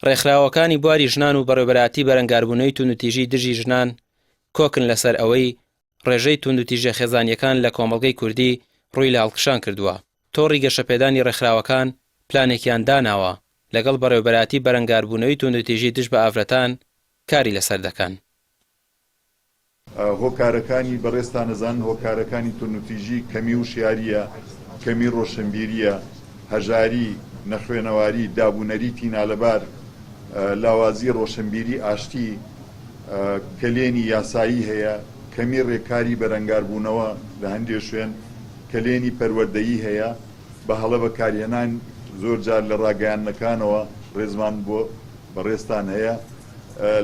ڕێکخراوەکانی بواری ژنان و بەڕێوەبەرایەتی بەرەنگاربوونەوەی توندوتیژی دژی ژنان کۆکن لەسەر ئەوەی ڕێژەی توندوتیژیە خێزانییەکان لە کۆمەڵگەی کوردی ڕووی لە هەڵکشان کردووە. تۆڕی گەشەپێدانی ڕێکخراوەکان پلانێکیان داناوە، لەگەڵ بەڕێوەبەرایەتی بەرەنگاربوونەوەی توندوتیژی دژ بە ئافرەتان کاری لەسەر دەکەن. هۆکارەکانی، بەڕێزتان ئەزانن هۆکارەکانی توندوتیژی کەمی وشیارییە، کەمی ڕۆشنبیرییە، هەژاری، نەخوێنەواری، دابونەریتی نالەبار، لاوازی ڕۆشنبیری ئاشتی، کەلێنی یاسایی هەیە، کەمی ڕێکاری بەرەنگاربوونەوە لە هەندێ شوێن، کەلێنی پەروەردەیی هەیە، بە هەڵە بەکارهێنان زۆر جار لە ڕاگەیاندنەکانەوە، ڕێزمان بۆ بەڕێزتان هەیە،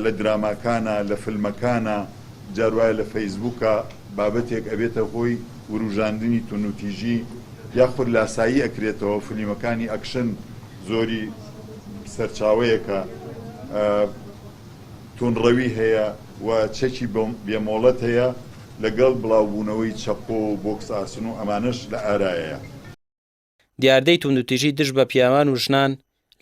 لە دراماکانا، لە فلمەکانا، جار وایە لە فەیسبووکا بابەتێک ئەبێتە هۆی وروژاندنی توندوتیژی یاخود لاسایی ئەکرێتەوە، فلیمەکانی ئەکشن زۆری سەرچاوەیەکە، توندڕەوی هەیە و چەکی بێ مۆڵەت هەیە، لەگەڵ بڵاوبوونەوەی چەقۆ و بۆکس ئاسن و ئەمانەش لە ئارایە. دیاردەی توندوتیژی دژ بە پیاوان و ژنان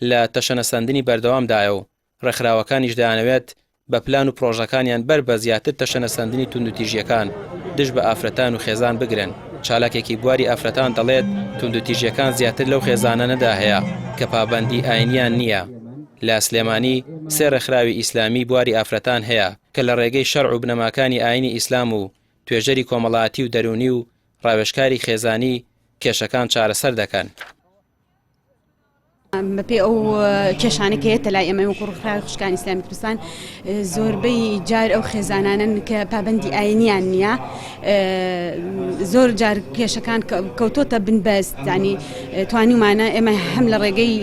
لە تەشەنەسەندنی بەردەوامدایە و ڕێکخراوەکانیش دەیانەوێت بە پلان و پڕۆژەکانیان بەر بە زیاتر تەشەنەسەندنی توندوتیژییەکان دژ بە ئافرەتان و خێزان بگرن. چالاکێکی بواری ئافرەتان دەڵێت، توندوتیژییەکان زیاتر لەو خێزانانەدا هەیە کە پابەندی ئاینییان نییە. لە سلێمانی سێ ڕێکخراوی ئیسلامی بواری ئافرەتان هەیە کە لە ڕێگەی شەرع و بنەماکانی ئاینی ئیسلام و توێژەری کۆمەڵایەتی و دەروونی و ڕاوێژکاری خێزانی کێشەکان چارەسەر دەکەن. بەپێی ئەو کێشانە کە یەتە لای ئێمە وەکو ڕێکخراوی خوشکانی ئیسلامی کوردستان زۆربەی جار ئەو خێزانانن کە پابندی ئاینیان نییە زۆر جار کێشەکان کەوتۆتە بنبەست ینی توانیمانە ئێمە هەم لە ڕێگەی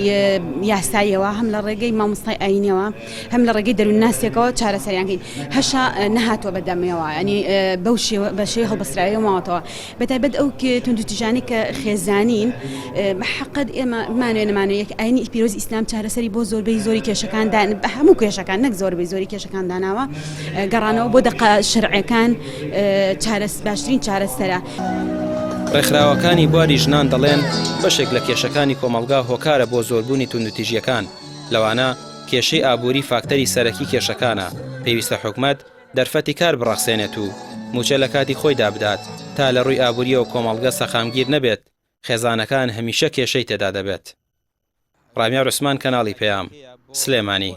یاساییەوە هەم لە ڕێگەی مامۆستای ئاینیەوە هەم لە ڕێگەی دەروونناسێکەوە چارەسەریان کەین هەشا نەهاتووە بەدەمەوە ینی بەو شێوە بە شێوەی هەڵبەستراوی ماوەتەوە بەتایبەت ئەو توندوتیژانەی کە خێزانین بە حەقەت ئێمە بمانەوێ نەمانەوێ یەک ئاینی پیرۆزی ئیسلام چارەسەری بۆ زۆربەی زۆری کێشەکان دان بە هەموو کێشەکان نەک زۆربەی زۆری کێشەکان داناوە گەڕانەوە بۆ دەقە شەرعەکان چارەس باشترین چارەسەرە. ڕێکخراوەکانی بواری ژنان دەڵێن بەشێک لە کێشەکانی کۆمەڵگا هۆکارە بۆ زۆربوونی توندوتیژییەکان، لەوانە کێشەی ئابووری فاکتەری سەرەکی کێشەکانە، پێویستە حکومەت دەرفەتی کار بڕەخسێنێت و مووچە لە کاتی خۆیدا بدات، تا لە ڕووی ئابوورییەوە کۆمەڵگە سەقامگیر نەبێت، خێزانەکان هەمیشە کێشەی تێدا دەبێت. ڕامیار عوسمان کەناڵی پەیام، سلێمانی.